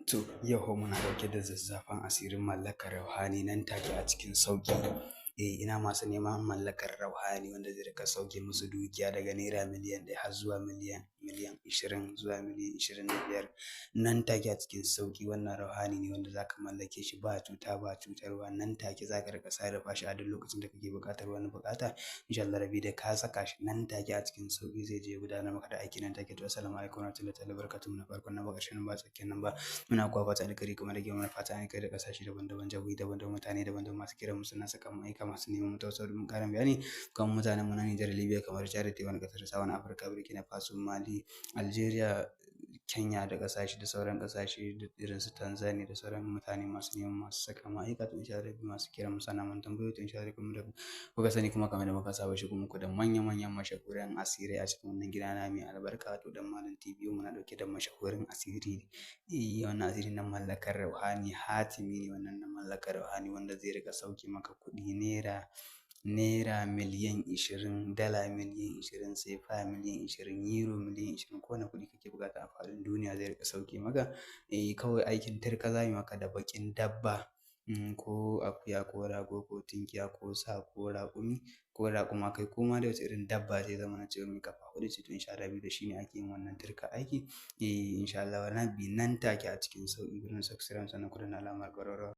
To, yau fa muna ɗauke da zazzafan asirin mallakar rauhani nan take a cikin sauƙi. Eh, ina masu neman mallakar rauhani wanda zai riƙa sauke musu dukiya daga naira miliyan 1 har zuwa miliyan 20 zuwa miliyan 25 nan take a cikin sauƙi. Wannan rauhani ne wanda za ka mallake shi ba cuta ba cutarwa. Nan take za ka riƙa sarrafa shi a duk lokacin da kake buƙatar wani buƙata. Insha Allah rabbi da ka saka shi nan take a cikin sauƙi zai je ya gudanar maka da aiki nan take. To, assalamu alaikum warahmatullahi ta'ala barakatuhu. Na farkon nan ba ƙarshen ba, tsakiyar nan ba. Muna kuwa fata alkhairi kuma da girman fata an kai da ƙasashe daban-daban, jihohi daban-daban, mutane daban-daban masu kiran mu suna saka mu aika, masu neman mu ta wasu domin ƙarin bayani. Kamar mutanen mu na Nijar, Libya, kamar Chad, Taiwan, ƙasar South Africa, Burkina Faso, Mali, Algeria, Kenya da ƙasashe da sauran ƙasashe irin su Tanzania da sauran mutane masu neman masu saka mu aika. To, insha Allah rabbi masu kiran mu suna mana tambayoyi. To, insha Allah kuma da kuka sani kuma kamar da muka saba shigo muku da manya-manyan mashahuran asirai a cikin wannan gida na mai albarka, to Dan Malam TV. Muna ɗauke da mashahurin asiri. Eh, wannan asiri na mallakar rauhani hatimi ne. Wannan na mallakar rauhani wanda zai riƙa sauke maka kuɗi naira miliyan 20, dala miliyan 20, sefa miliyan 20, euro miliyan 20, kowane kuɗi kake buƙata a faɗin duniya zai riƙa sauke maka. Eh, kawai aikin turka za mu maka da baƙin dabba, ko akuya ko rago ko tunkiya ko sa ko raƙumi ko raƙuma, kai ko ma da wace irin dabba zai zama na cewa mai ƙafa huɗu ce. To, insha Allah da shi ne ake yin wannan turka aiki. Eh, insha Allah rabbi nan take a cikin sauƙi. Gurin subscribe sannan ku danna alamar ƙararrawa.